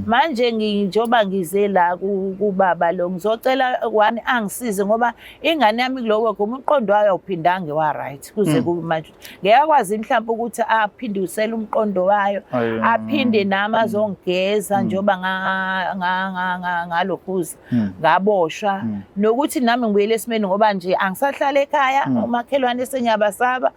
Manje njengoba ngize la kubaba lo, ngizocela one angisize ngoba ingane yami kuloko umqondo wayo awuphindange wa right kuze kube manje. Ngeke akwazi mhlawumbe ukuthi aphindisele umqondo wayo, aphinde nami azongigeza njengoba ngalokhuza ngaboshwa, nokuthi nami ngibuyele esimeni ngoba nje angisahlala ekhaya, umakhelwane sengiyabasaba,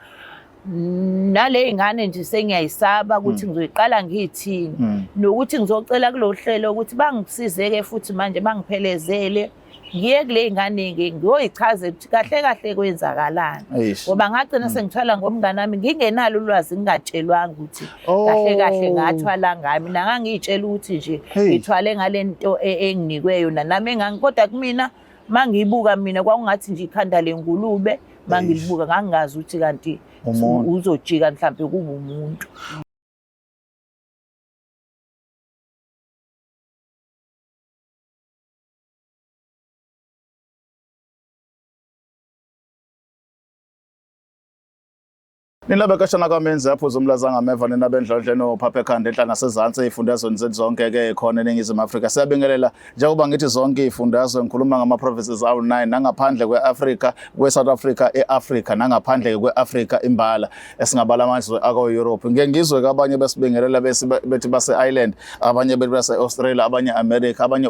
nale ngane nje sengiyayisaba ukuthi ngizoyiqala ngiyithini, nokuthi ngizocela kulo hlelo ukuthi bangisize-ke futhi manje bangiphelezele ngiye kule ngane-ke ngiyoyichaza ukuthi kahle kahle kwenzakalani, ngoba ngagcina sengithwala ngomngane wami ngingenalo ulwazi, ngingatshelwanga ukuthi kahle kahle ngathwala ngayo. Mina ngangiyitshela ukuthi nje ngithwale ngale nto enginikwe yona nami kodwa kumina mangiyibuka mina kwakungathi nje ikhanda lengulube, mangilibuka ngangingazi ukuthi kanti uzojika mhlambe kube umuntu. Nina bekashana kamenzi apho zomlaza ngameva, nina bendlondle nophapha ekhanda enhla nasezantsi ey'fundazweni zethu zonke-ke khona eNingizimu Afrika. Siyabingelela njengoba ngithi zonke iy'fundazwe, ngikhuluma ngama-provinces awu-9 nangaphandle kwe-Afrika, kwe-South Africa, e-Afrika nangaphandle kwe-Afrika imbala esingabala amazwe ako-Europe. Ngike ngizwe ke abanye besibingelela bethi base-Ireland, abanye bethi base-Australia, abanye America, abanye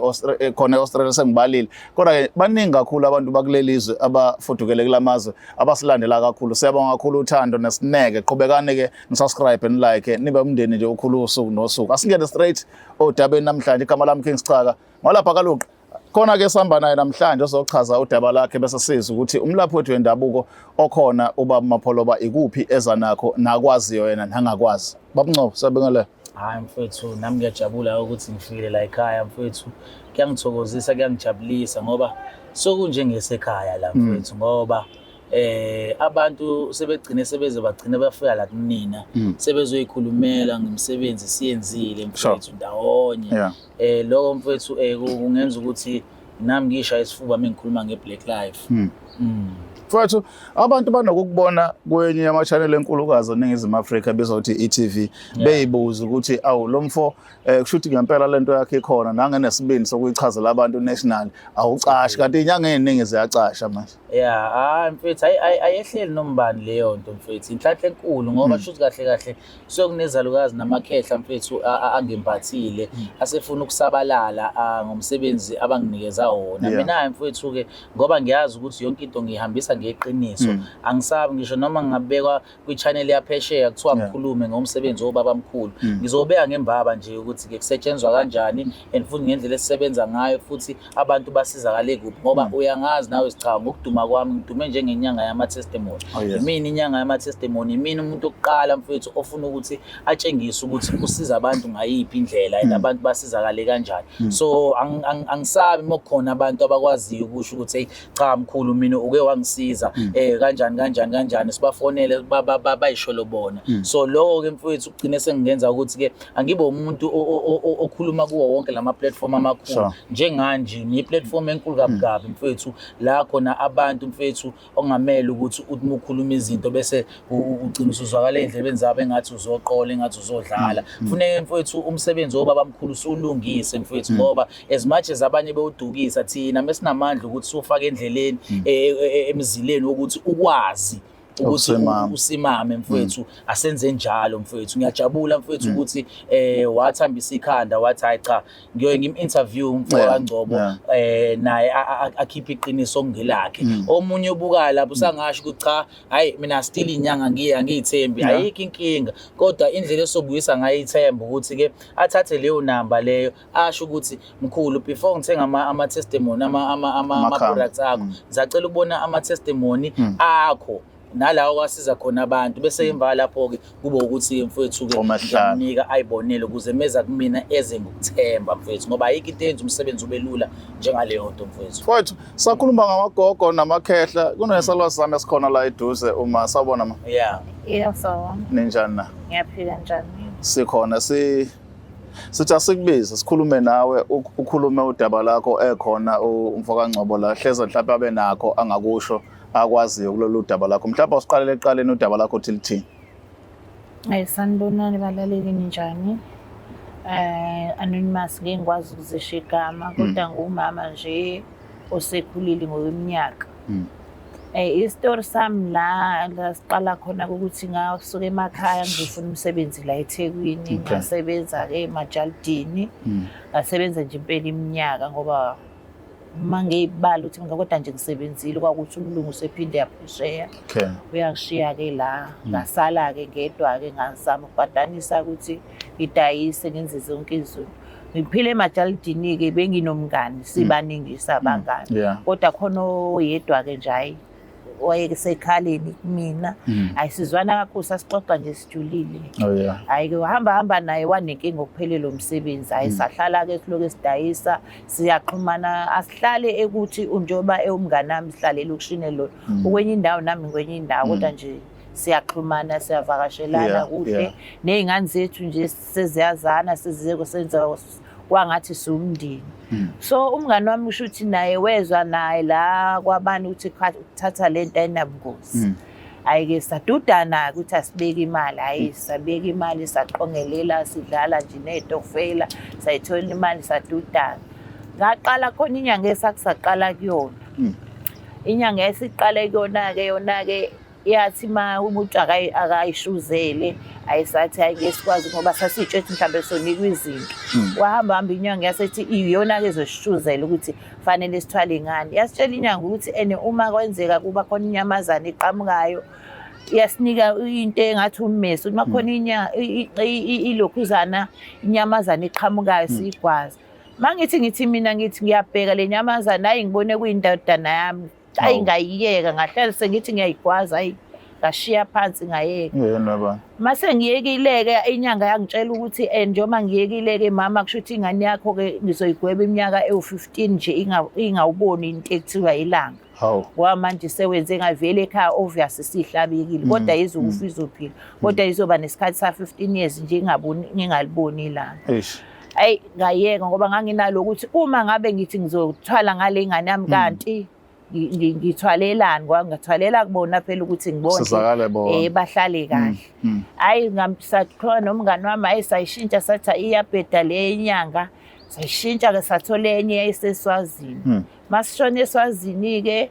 khona e-Australia sengibalile. Kodwa-ke baningi kakhulu abantu bakuleli zwe abafudukele kulamazwe abasilandela kakhulu. Siyabonga kakhulu uthando nesineke. Qhubekani-ke nisubscribe nilike, nibe umndeni nje ukhulu usuku nosuku. Asingene straight odabeni namhlanje. Igama lami King Schaka ngolapha kaLuqa. Khona-ke sihamba naye namhlanje ozochaza udaba lakhe bese sizwe ukuthi umlaphi wethu wendabuko okhona ubaba Mapholoba ikuphi eza nakho nakwaziyo yena nangakwazi. Baba Ngcobo, siyabingelela. Hayi mfethu, nami ngiyajabula ukuthi ngifikile la ekhaya mfethu. Kuyangithokozisa, kuyangijabulisa ngoba sokunjengesekhaya la mfethu, ngoba abantu sebegcine sebeze bagcine bafika la kunina, sebezoyikhulumela ngemisebenzi siyenzile mfethu ndawonye. Lokho mfethu kungenza ukuthi nami ngisha isifuba mengikhuluma ngeBlack Life. Mfowethu, abantu banokukubona kwenye yama-channel enkulukazi eNingizimu Afrika ebizwa ukuthi i-e.tv, beyibuza ukuthi awu lo mfo kusho ukuthi ngempela lento yakhe ikhona nangenesibindi sokuyichazela abantu national, awucashi kanti inyanga eziningi ziyacasha manje. Yeah, hayi mfethu, ayehleli nombani leyo nto mfethu. Inhlanhla enkulu ngoba shuthi kahle kahle sokunezalukazi namakhehla mfethu angembathile asefuna ukusabalala ngomsebenzi abanginikeza wona. Mina mfethu ke ngoba ngiyazi ukuthi yonke into ngihambisa ngeqiniso, angisabi ngisho noma ngingabekwa kwi-channel yaphesheya kuthiwa ngikhulume ngomsebenzi wobaba mkhulu, ngizobeka ngembaba nje ukuthi ke kusetshenzwa kanjani and futhi ngendlela esisebenza ngayo futhi abantu basizakale kuphi, ngoba uyangazi nawe sicha ngokuduma kwami ngidume njengenyanga yama-testimony. Imina inyanga yama-testimony, imina umuntu okuqala mfethu ofuna ukuthi atshengise ukuthi usiza abantu ngayiphi indlela and abantu basizakale kanjani. So angisabi uma kukhona abantu abakwaziyo ukusho ukuthi hey cha mkhulu mina uke wangisiza kanjani kanjani kanjani, sibafonele bayisholo bona. So lokho ke mfethu kugcine sengingenza ukuthi ke angibe umuntu okhuluma kuwo wonke lama platform amakhulu njenganje ni platform enkulu kabi kabi mfethu, la khona abantu mfethu ongamele ukuthi uthi ukhuluma izinto bese ugcina usuzwakala endlebeni zabo engathi uzoqola, engathi uzodlala. Kufuneka mfethu umsebenzi wobaba mkhulu usulungise mfethu, ngoba as much as abanye bewudukisa, thina mesinamandla ukuthi siwufake endleleni emzileni wokuthi ukwazi ukuthi usimame mfethu, asenze njalo mfethu. Ngiyajabula mfethu ukuthi wathambisa ikhanda wathi hayi cha ngiyoye ngim-interview umfo kaNgcobo, naye akhiphe iqiniso okungelakhe. Omunye ubukayo lapho usangasho ukuthi cha hayi mina still inyanga ngiye angiyithembi, ayikho inkinga, kodwa indlela esobuyisa ngayo ithemba ukuthi ke athathe leyo namba leyo asho ukuthi mkhulu before ngithenga ama testimony ama products akho, ngisacela ukubona ama testimony akho nalawo kwasiza khona abantu, bese emva lapho ke kube ukuthi mfowethu ke ngiyamnika ayibonele ukuze meza kumina eze ngokuthemba mfowethu, ngoba ayikho into eyenza umsebenzi ube lula njengaleyo nto mfowethu. Mfowethu, sakhuluma ngamagogo namakhehla, kunesalwazi sami esikhona la eduze uma sawubona ma. Yeah. Yeah, sawubona. Ninjani na? Ngiyaphila, njani? Sikhona, sithi asikubize sikhulume nawe, ukhulume udaba lakho ekhona umfo kaNgcobo la, hleze mhlawumbe abe nakho angakusho akwaziyo kulolu daba lakho. Mhlawumbe usiqalele ekuqaleni udaba lakho uthi lithini? Hayi, sanibonani balaleli, ninjani? Anonymous, ngeke ngikwazi ukuzisho igama, kodwa ngumama nje osekhulile ngokweminyaka. Isitori sami la siqala khona ukuthi ngasuka emakhaya ngizofuna umsebenzi la eThekwini. Ngasebenza-ke emajalidini. Ngasebenza nje impela iminyaka, ngoba uma ngiyibala ukuthi kodwa nje ngisebenzile, kwakuthi umlungu usephinde yaphesheya. Uyangishiya-ke la, ngasala-ke ngedwa-ke, ngazama ukubhadanisa ukuthi ngidayise ngenze zonke izinto. Ngiphile emajalidini-ke, benginomngani, sibaningi sabangani. Kodwa khona oyedwa-ke nje, hhayi, wayesekhaleni kumina. Ayisizwana kakhulu, sasixoxa nje sijulile. Hhayi-ke wahamba hamba naye wanenkinga okuphelelwa umsebenzi. Hhayi, sahlala-ke siloku sidayisa, siyaxhumana, asihlale ekuthi njengoba ewumngani wami sihlale elokishini elilodwa. Ukwenye indawo nami ngikwenye indawo, kodwa nje siyaxhumana, siyavakashelana kuhle. Ney'ngane zethu nje seziyazana, sezize senza kwangathi siwumndeni. So umngani wami usho ukuthi naye wezwa naye la kwabani ukuthi ukuthatha le nto ayinabungozi. Hhayi-ke sadudana-ke ukuthi asibeke imali, hhayi sabeka imali, saqongelela, sidlala nje ney'tokfela, sayithola imali, sadudana. Ngaqala khona inyanga esakusaqala kuyona. Inyanga esiqale kuyona-ke, yona-ke yathi ma umuntu akayishuzele, ayisathi hayi ngeke sikwazi ngoba sasiy'tshela ukuthi mhlawumbe sonikwa izinto. Wahamba hamba inyanga yasethi iyona-ke ezoshuzela ukuthi fanele sithwale ngani. Yasitshela inyanga ukuthi ene uma kwenzeka kuba khona inyamazane eqhamukayo, yasinika into engathi ummese, ukuthi uma khona ilokhuzana inyamazane eqhamukayo siyigwaze. Ma ngithi ngithi mina ngithi ngiyabheka le nyamazane, hhayi ngibone kuyindodana yami. Hayi ngayiyeka, ngahlala sengithi ngiyayigwaza, hayi ngashiya phansi ngayeka. Yena ba. Mase ngiyekile-ke inyanga yangitshela ukuthi njengoba ngiyekile-ke mama, kusho ukuthi ingane yakho-ke ngizoyigweba iminyaka ewu-15 nje ingawuboni into ekuthiwa ilanga. Hawu. Ngoba manje sewenze ngavele ekhaya, obvious sihlabekile, kodwa izokufa izophila, kodwa izoba nesikhathi sa-15 years nje ingaboni, ngingaliboni ilanga. Eish. Ayi ngayeka ngoba nganginalo ukuthi uma ngabe ngithi ngizothwala ngale ngane yami, kanti ngithwalelani, ngoba ngathwalela kubona phela ukuthi ngibone Sizakale bona. Bahlale kahle. Hayi ngamsathola nomngani wami, hayi sayishintsha, sathi iyabheda le inyanga, sayishintsha ke sathola enye yayiseSwazini. Masishona eSwazini ke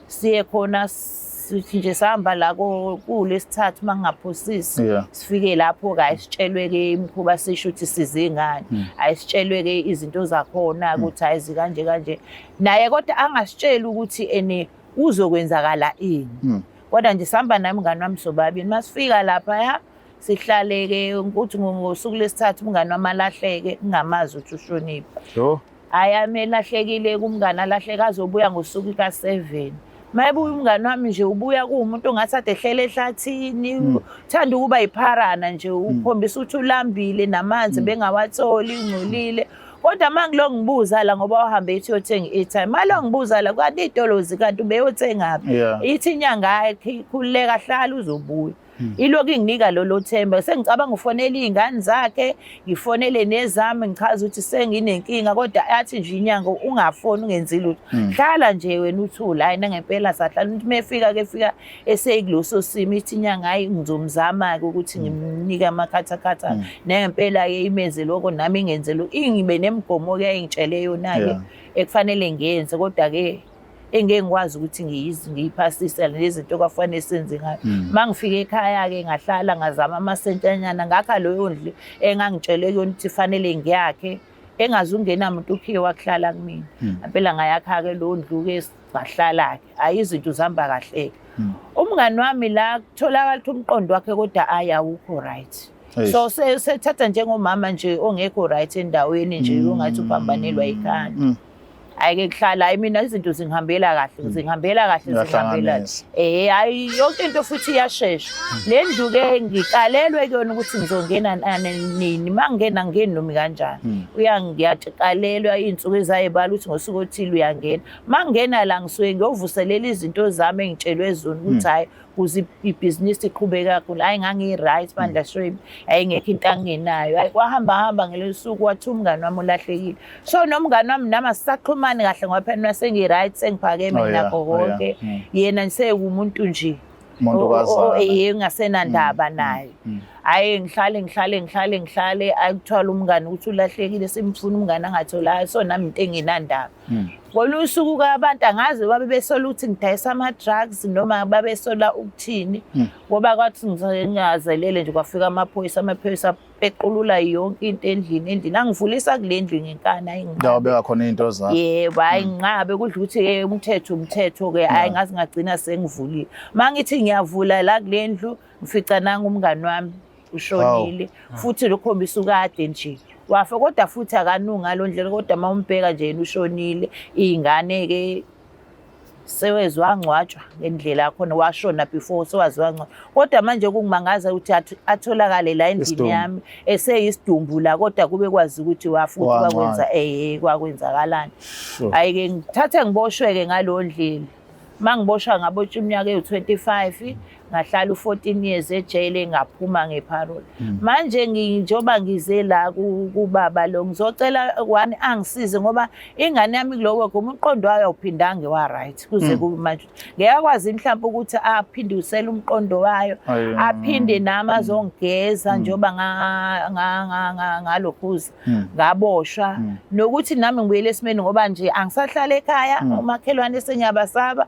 siye khona, sithi nje sahamba la kulesithathu mangingaphosisi. Sifike lapho ke ayisitshelwe ke imikhuba, sisho ukuthi sizingane, ayisitshelwe ke izinto zakhona ukuthi hayi zikanje kanje, naye kodwa angasitsheli ukuthi ene kuzokwenzakala ini. Kodwa nje sihamba nami mngani wami sobabili, masifika lapha ya sihlale ke ukuthi ngosuku lesithathu umngani wami alahleke, ngingamazi ukuthi ushoniphi. Yo. Hhayi amelahlekile kumngani, alahleke azobuya ngosuku ka-7. Mayebuya umngani wami nje ubuya kuwumuntu ongathi ade ehlele ehlathini, uthanda ukuba yipharana nje, ukhombisa ukuthi ulambile namanzi bengawatholi, ungcolile. Kodwa uma ngilo ngibuza la, ngoba wahambe ethi uyothenga i-airtime, uma lo ngibuza la kanti iy'tolo zikanti ubeyothengaphi? Ithi inyanga hhayi khululeka, hlala uzobuya. Ilokhu inginika lolo themba, sengicabanga ufonela iy'ngane zakhe, ngifonele nezami, ngichaze ukuthi senginenkinga, kodwa athi nje inyanga ungafoni ungenzi lutho, hlala nje wena uthule. Hhayi nangempela sahlala, umuntu uma efika ke fika eseyikuloso simo, ithi inyanga hhayi ngizomzama-ke ukuthi ngimnike amakhathakhatha. Nangempela-ke imenze lokho, nami ingenze lokho, ingibe nemigomo-ke ayingitshele yona-ke ekufanele ngiyenze, kodwa-ke engeke ngikwazi ukuthi ngiyiphasise lezinto kwafanele senze ngayo. Uma ngifika ekhaya-ke ngahlala ngazama amasentanyana, ngakha leyo ndlu engangitshele kuyona ukuthi fanele ngiyakhe, engazungena muntu ukhiye wakuhlala kumina. Impela ngayakha-ke leyo ndlu-ke, ngahlala-ke, hhayi izinto zihamba kahle-ke. Umngani wami la kutholakala ukuthi umqondo wakhe kodwa ayi awukho right. So sethatha njengomama nje ongekho right endaweni nje, ongathi uphambanelwa ikhanda. Hhayi-ke kuhlala, hhayi mina izinto zingihambela kahle, zingihambela kahle, zingihambela. Hhayi yonke into futhi iyashesha. Le ndlu-ke ngikalelwe kuyona ukuthi ngizongena nini, uma ngingena ngingeni noma kanjani. Ngiyakalelwa iy'nsuku ezayibala ukuthi ngosuku othile uyangena. Uma ngingena la ngisuke ngiyovuselela izinto zami engitshelwe zona ukuthi hhayi ukuze ibhizinisi iqhubeke kakhulu. Hhayi ngangi-right bandla shame, yayingekho into angenayo. Hhayi kwahamba hamba ngelelo suku wathi umngani wami ulahlekile. So nomngani wami nami asisaxhumani kahle ngoba phela mina sengi-right, sengiphakeme nakho konke. Yena sewumuntu nje Umuntu okazana. Engasenandaba naye. Hhayi, ngihlale ngihlale ngihlale ngihlale, ayikuthwala umngani ukuthi ulahlekile, simfuna umngani angatholayo, so nami into engenandaba. Ngolunye usuku abantu angazi babe besola ukuthi ngidayisa ama-drugs noma babesola ukuthini, ngoba kwathi ngingazelele nje kwafika amaphoyisa, amaphoyisa pequlula yonke into endlini, endlini angivulisa kule ndlu ngenkani, hayi La nginqabe. ubeka khona iy'nto zakho. Yebo, hhayi nginqabe, kudla ukuthi-ke umthetho umthetho-ke, hhayi ngaze ngagcina sengivulile. Uma ngithi ngiyavula la kule ndlu, ngifica nanga umngani wami ushonile, futhi lokhombisa ukade nje wafa, kodwa futhi akanungi ngalo ndlela, kodwa uma umbheka nje yena ushonile. Iy'ngane-ke seweze wangcwatshwa ngendlela yakhona, washona before sewaze wangcwatshwa, kodwa manje kungimangaza ukuthi atholakale la endlini Isidumbu. yami eseyisidumbu la, kodwa kube kwazi ukuthi wafuthi Wangcwatshwa. kwakwenza kwakwenzakalani. Sure. Hhayi-ke ngithathe ngiboshwe-ke ngaleyo ndlela. Uma ngiboshwa ngabotshwa iminyaka ewu-25, ngahlala u-14 years ejele, ngaphuma ngeparole. Manje njengoba ngize la kubaba lo, ngizocela one angisize ngoba ingane yami kuloko umqondo wayo awuphindange wa-right kuze kube manje. Ngeke akwazi mhlawumbe ukuthi aphindisele umqondo wayo, Ayi, aphinde nami azongigeza njengoba ngalokhuza ngaboshwa, nokuthi nami ngibuyele esimeni ngoba nje angisahlala ekhaya, umakhelwane sengiyabasaba,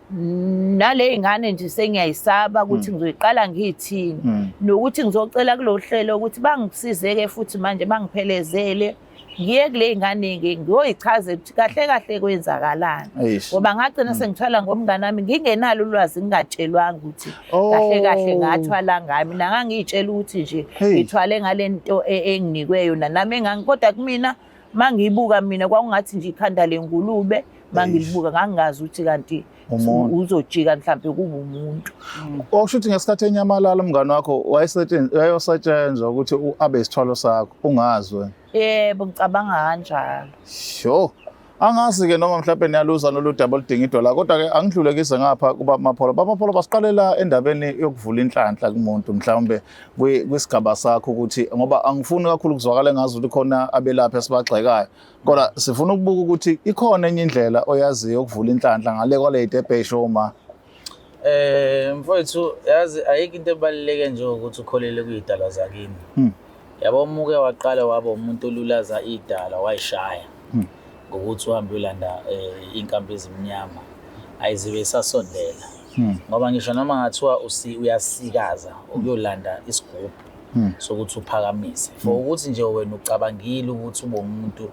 nale y'ngane nje sengiyayisaba ukuthi ngizoyiqala ngiyithini, nokuthi ngizocela kulo hlelo ukuthi bangisize-ke futhi manje bangiphelezele ngiye kule y'ngane-ke ngiyoyichazela ukuthi kahle kahle kwenzakalani, Eish. ngoba ngagcina sengithwala ngomngane wami ngingenalo ulwazi, ngingatshelwanga ukuthi kahle kahle ngathwala ngayo. Mina ngangiyitshela ukuthi nje Hey. ngithwale ngale nto enginikwe yona nami kodwa kumina mangiyibuka mina kwakungathi nje ikhanda lengulube, mangilibuka ngangingazi ukuthi kanti Umuntu. uzojika mhlambe kube umuntu. Okusho ukuthi ngesikhathi enyamalala umngane wakho wayesetshenzwa ukuthi abe isithwalo sakho ungazi wena. Yebo, ngicabanga kanjalo. Sho. Angazi-ke noma mhlawumbe niyaluza lolu daba oludinga idola, kodwa-ke angidlulekise ngapha kuba Mapholo. Baba Mapholo, basiqalela endabeni yokuvula inhlanhla kumuntu mhlawumbe kwisigaba sakho, ukuthi ngoba angifuni kakhulu kuzwakala ngazi ukuthi khona abelaphi esibagxekayo, kodwa sifuna ukubuka ukuthi ikhona enye indlela oyaziyo yokuvula inhlanhla ngale kwale yitebhe esho ma. Mfowethu, yazi ayikho into ebaluleke njengokuthi ukholele kuyidalwa zakini. Yabo, uma uke waqala waba umuntu olulaza idala wayishaya ngokuthi uhambe uyolanda iy'nkambi ezimnyama, ayizibe isasondela. Ngoba ngisho noma ngathiwa uyasikaza ukuyolanda isigubhu sokuthi uphakamise, for ukuthi nje wena ucabangile ukuthi ube umuntu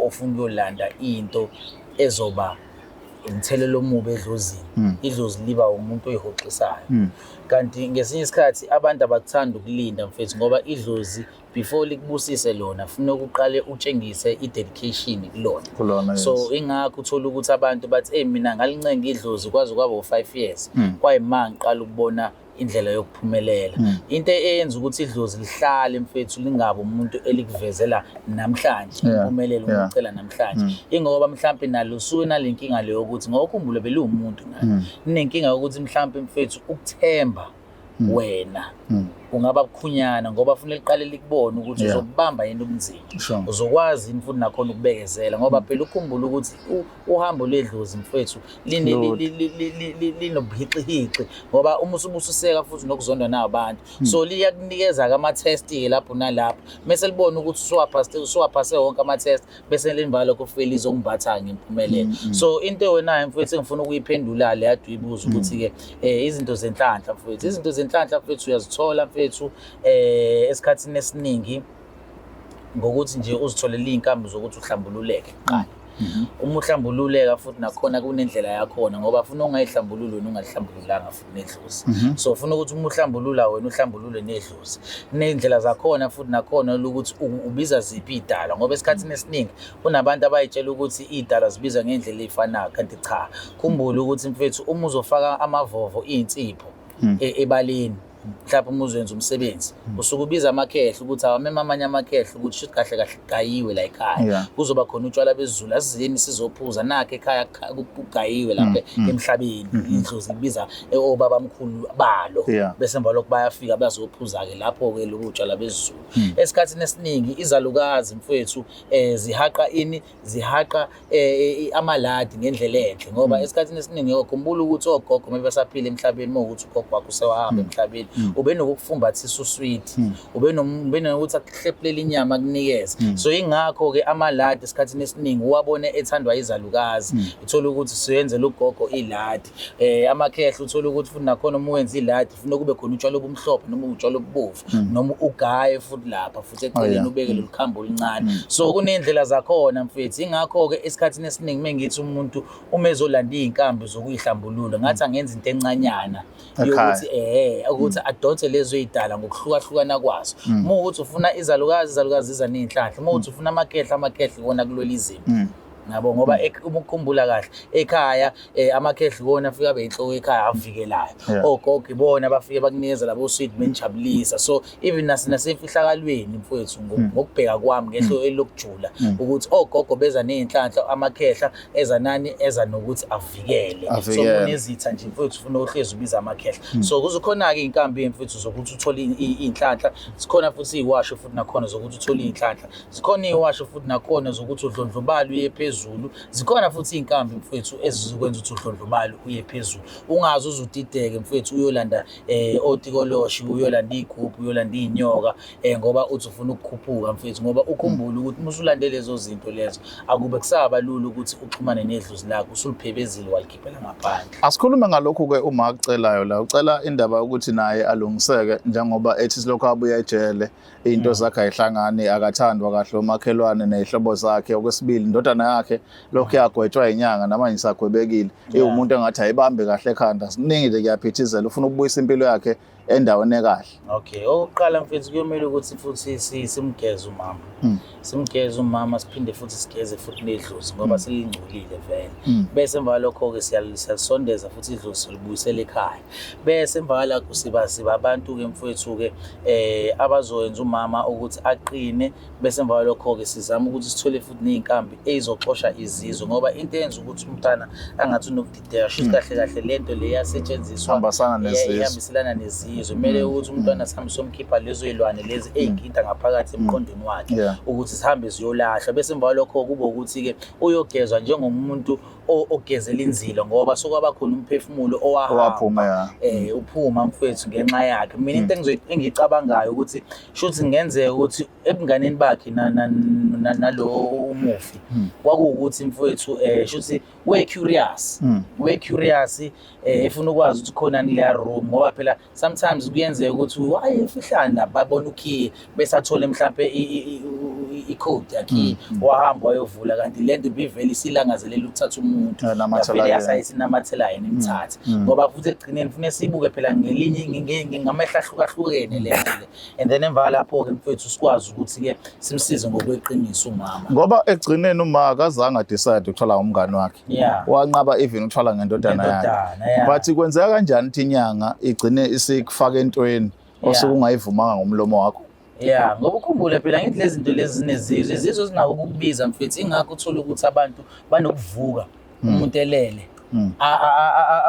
ofuna ukuyolanda into ezoba umthelela omubi edlozini, idlozi liba umuntu oyihoxisayo. Kanti ngesinye isikhathi abantu abakuthanda ukulinda mfethu, ngoba idlozi before likubusise lona funeka uqale utshengise i-dedication kulona. Kulona, yes. So ingakho uthola ukuthi abantu bathi, hey, mina ngalincenga idlozi kwaze kwaba u-5 years, kwayima ngiqala ukubona indlela yokuphumelela. Into eyenza ukuthi idlozi lihlale mfethu lingabe umuntu elikuvezela namhlanje impumelelo umucela namhlanje, ingoba mhlampe nalo usuke nalenkinga leyo ukuthi ngokukhumbula beliwumuntu naye inenkinga yokuthi mhlampe mfethu ukuthemba wena ungaba bukhunyana, ngoba kufanele liqale likubone ukuthi uzokubamba yini ubunzima, uzokwazi yini futhi nakhona ukubekezela, ngoba phela ukhumbula ukuthi uhambo lwedlozi mfethu linobuhixihixi, ngoba uma usubususeka futhi nokuzondwa nabantu, so liyakunikeza-ke ama-test-ke lapho nalapho, mese libone ukuthi usuwaphase wonke ama-test, bese limva lokho fike lizongimbatha ngempumelelo. So into wenayo mfethu engifuna ukuyiphendula le ade uyibuza ukuthi-ke izinto zenhlanhla mfethu, izinto zenhlanhla mfethu uyazithola mfethu esikhathini esiningi ngokuthi nje uzitholele iy'nkambi zokuthi uhlambululeke kuqala. Uma uhlambululeka futhi nakhona kunendlela yakhona, ngoba funa ungayihlambululi wena ungalihlambululanga futhi nedlozi. So funa ukuthi uma uhlambulula wena uhlambulule nedlozi. Kuney'ndlela zakhona futhi nakhona ukuthi ubiza ziphi iy'dalwa, ngoba esikhathini esiningi kunabantu abay'tshela ukuthi iy'dalwa zibizwa ngendlela ey'fanayo, kanti cha. Khumbula ukuthi mfethu uma uzofaka amavovo iy'nsipho ebaleni, mhlawumbe uma uzoyenza umsebenzi usuke ubiza amakhehla ukuthi awamema amanye amakhehla ukuthi shuthi kahle kahle kugayiwe la ekhaya, kuzoba khona utshwala besiZulu, asizeni sizophuza nakho ekhaya kugayiwe lapha emhlabeni, idlozi libiza obabamkhulu balo, bese emva lokho bayafika bazophuza-ke lapho-ke lobo utshwala besiZulu. Esikhathini esiningi izalukazi mfethu zihaqa ini, zihaqa amaladi ngendlela enhle, ngoba esikhathini esiningi khumbula ukuthi ogogo uma besaphila emhlabeni, uma ukuthi ugogo wakho usewahamba emhlabeni, Ubenokukufumbathisa uswidi, ubenokuthi akuhlephulele inyama akunikeze. So ingakho-ke amaladi esikhathini esiningi uwabone ethandwa izalukazi, uthole ukuthi siyenzela ugogo iladi. Amakhehla uthole ukuthi futhi nakhona uma wenza iladi funa kube khona utshwala obumhlophe noma utshwala obubovu noma ugaye futhi lapha futhi eceleni, ubeke lolu khambo oluncane. So kuney'ndlela zakhona, mfethu. Ingakho-ke esikhathini esiningi uma ngithi umuntu uma ezolanda iy'nkambi zokuyihlambulula, ngathi angenza into encanyana Ekhaya. Yokuthi ukuthi adonse lezo y'dala ngokuhlukahlukana kwazo. Uma ukuthi ufuna izalukazi, izalukazi ziza ney'nhlanhla. Uma ukuthi ufuna amakhehla, amakhehla iwona kulwela izimpi yabo, ngoba uma ukukhumbula kahle ekhaya, amakhehla iwona afike abe inhloko ekhaya avikelayo. Ogogo ibona bafike bakunikeza labo sweet benijabulisa. So even nasemfihlakalweni, mfowethu, ngokubheka kwami ngehlo elokujula ukuthi ogogo beza ney'nhlanhla, amakhehla eza nani, eza nokuthi avikele. So Avikele. kunezitha nje, mfowethu, ufuna uhlezi ubiza amakhehla. So kuzokhona-ke iy'nkambi, mfethu, zokuthi uthole iy'nhlanhla. Zikhona futhi iy'washo futhi nakhona zokuthi uthole iy'nhlanhla. Zikhona iy'washo futhi nakhona zokuthi udlondlobale uye phezulu. Zikhona futhi iy'nkambi, mfethu, ezizokwenza ukuthi udlondlobale uye phezulu, ungaze uze udideke, mfethu, uyolanda otikoloshi, uyolanda iy'gubhu, uyolanda iy'nyoka, ngoba uthi ufuna ukukhuphuka, mfethu. Ngoba ukhumbule ukuthi uma usulande lezo zinto lezo, akube kusaba lula ukuthi uxhumane nedlozi lakho, usuliphebezile walikhiphela ngaphandle. Asikhulume ngalokhu-ke uma akucelayo la. Ucela indaba yokuthi naye alungiseke njengoba ethi silokhu abuya ejele, iy'nto zakhe ayihlangani, akathandwa kahle umakhelwane ney'hlobo zakhe. Okwesibili, indodana yakhe lokhu yagwetshwa inyanga, namanje isagwebekile. Iwumuntu engathi ayibambe kahle ekhanda. Siningi nje, kuyaphithizela. Ufuna ukubuyisa impilo yakhe endaweni ekahle. Okay, okokuqala, mfethu, kuyomele ukuthi futhi simgeze umama. Simgeze umama, siphinde futhi sigeze futhi nedlozi ngoba selingcolile vele. Bese emva kwalokho-ke siyalisondeza futhi idlozi, silibuyisela ekhaya. Bese emva kwalokho siba abantu-ke, mfowethu-ke, abazoyenza umama ukuthi aqine. Bese emva kwalokho-ke sizama ukuthi sithole futhi ney'nkambi ey'zoxosha izizwe, ngoba into eyenza ukuthi umntwana angathi unokudideka, shuthi kahle kahle le nto le yasetshenziswa Hambasana nezizwe. Ihambiselana nezizwe. Kumele ukuthi umntwana sihambe somkhipha lezo y'lwane lezi ey'nkinta ngaphakathi emqondweni wakhe, ukuthi zihambe ziyolahlwa. Bese emva kwalokho kube ukuthi-ke uyogezwa njengomuntu ogezela inzilo, ngoba sokwaba khona umphefumulo owahamba, Owaphuma, ya. Uphuma, mfethu, ngenxa yakhe. Mina into engiyicabangayo ukuthi shuthi kungenzeka ukuthi ebunganeni bakhe nalo umufi kwakuwukuthi, mfowethu, shuthi we-curious, we-curious, efuna ukwazi ukuthi khonani leya room, ngoba phela sometimes kuyenzeka ukuthi wayefihlani la, babona ukhiye, bese athole mhlampe i-code yakhiye, wahamba wayovula, kanti le nto ibivele isilangazelela ukuthatha umuntu. Yanamathela Yavele yena. yasayisinamathela yena, imthathe, ngoba futhi ekugcineni kufuneka siyibuke phela ngelinye ngamehlo ahlukahlukene le nto le. And then emva lapho-ke, mfethu, sikwazi ukuthi-ke simsize ngokweqiniso umama. Ngoba ekugcineni uma akazange adecide ukuthwala ngomngani wakhe. Wanqaba even ukuthwala ngendodana yakhe. Ngendodana, yeah. But kwenzeka kanjani ukuthi inyanga igcine isikufaka entweni osuke ungayivumanga ngomlomo wakho? Ya, ngoba ukhumbule phela, ngithi lezi zinto lezi zinezizwe, izizwe zinako ukukubiza, mfethu. Ingakho uthola ukuthi abantu banokuvuka umuntu elele,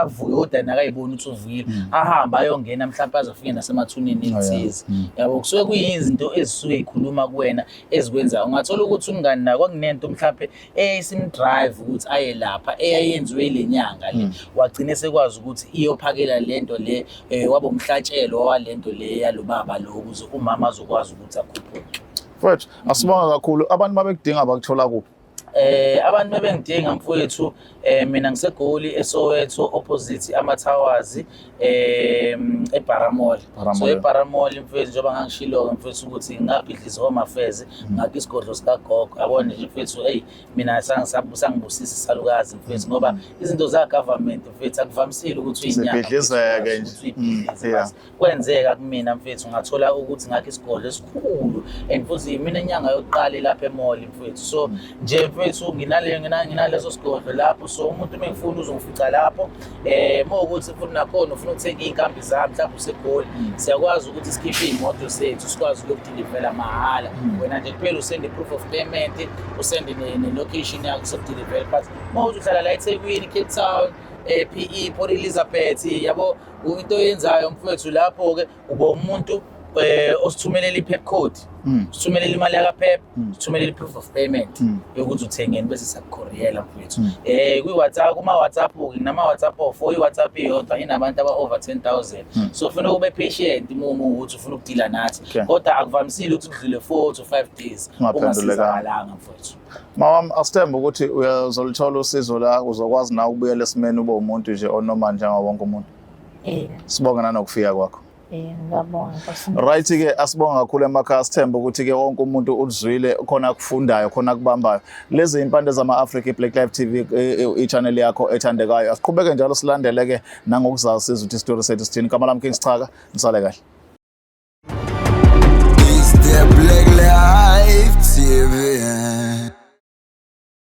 avuke kodwa nakayiboni ukuthi uvukile, ahambe ayongena mhlawumpe aze afike nasemathuneni elithize, yabo. Kusuke kuyizinto ezisuke yikhuluma kuwena ezikwenzayo. Ungathola ukuthi umngani naye kwakunento mhlawumpe eyayisimdrive ukuthi aye lapha, eyayenziwe ile nyanga le, wagcina esekwazi ukuthi iyophakela lento le, waba umhlatshelo walento le yalo baba lo, ukuze umama azokwazi ukuthi akhuphuke. Mfowethu, asibonga kakhulu. Abantu babekudinga bakuthola kuphi? Abantu bebengidinga, mfowethu, mina ngiseGoli, eSoweto, opposite ama Towers, eBara Mall. Bara So Mall. eBara Mall, mfowethu, njengoba ngangishilo mfowethu ukuthi ngabhidliza Home Affairs, ngakho isigodlo sikagogo. Yabona nje, mfowethu, hey, mina sangibusisa isalukazi, mfowethu, ngoba izinto za government, mfowethu, akuvamisile ukuthi uyinyanga Zibhidlizeke nje. ukuthi uyibhidlize, Yeah. but kwenzeka kumina, mfethu, ngathola ukuthi ngakho isigodlo esikhulu and futhi mina inyanga yokuqala lapha e-mall, mfethu. So nje, mfethu, nginaleso sigodlo lapho. So umuntu uma ngifuna uzongifica lapho. Uma ukuthi futhi nakhona ufuna ukuthenga iy'nkambi zami, mhlawumbe useGoli, siyakwazi ukuthi sikhiphe iy'moto zethu, sikwazi ukuyokudilivela mahhala. Wena nje kuphela usende i-proof of payment, usende ne-location yakho, sokudilivela. But uma uthi uhlala la eThekwini, Cape Town, PE, Port Elizabeth, yabo, into oyenzayo, mfowethu, lapho-ke uba umuntu Usithumelela i-PEP code, usithumelela imali yaka-PEP, usithumelela i-proof of payment yokuthi uthengeni, bese siyakukhoriyela, mfethu. Kwi-WhatsApp, kuma-WhatsApp-ke, nginama-WhatsApp o-four, i-WhatsApp iyodwa inabantu aba-over 10,000, so ufuna ube patient uma ukuthi ufuna ukudila nathi, kodwa akuvamisile ukuthi kudlule 4 to 5 days Ungaphendulekanga. ungasizakalanga, mfethu. Mawami, asithembe ukuthi uyazolithola usizo la, uzokwazi nawe ukubuyela esimeni, ube umuntu nje onoma njengawo wonke umuntu. Sibonge nanokufika kwakho. Ngiyabonga, Nkosi. Right ke, asibonga kakhulu emakhaya. Sithembe ukuthi ke wonke umuntu uzwile khona akufundayo, khona akubambayo. Lezi impande zama-Africa, i-Black Life TV, i-channel yakho ethandekayo. Asiqhubeke njalo silandele ke nangokuzayo, sizwe ukuthi isitori sethu sithini. Igama lami King Sichaka, nisale kahle. It's the Black Life TV.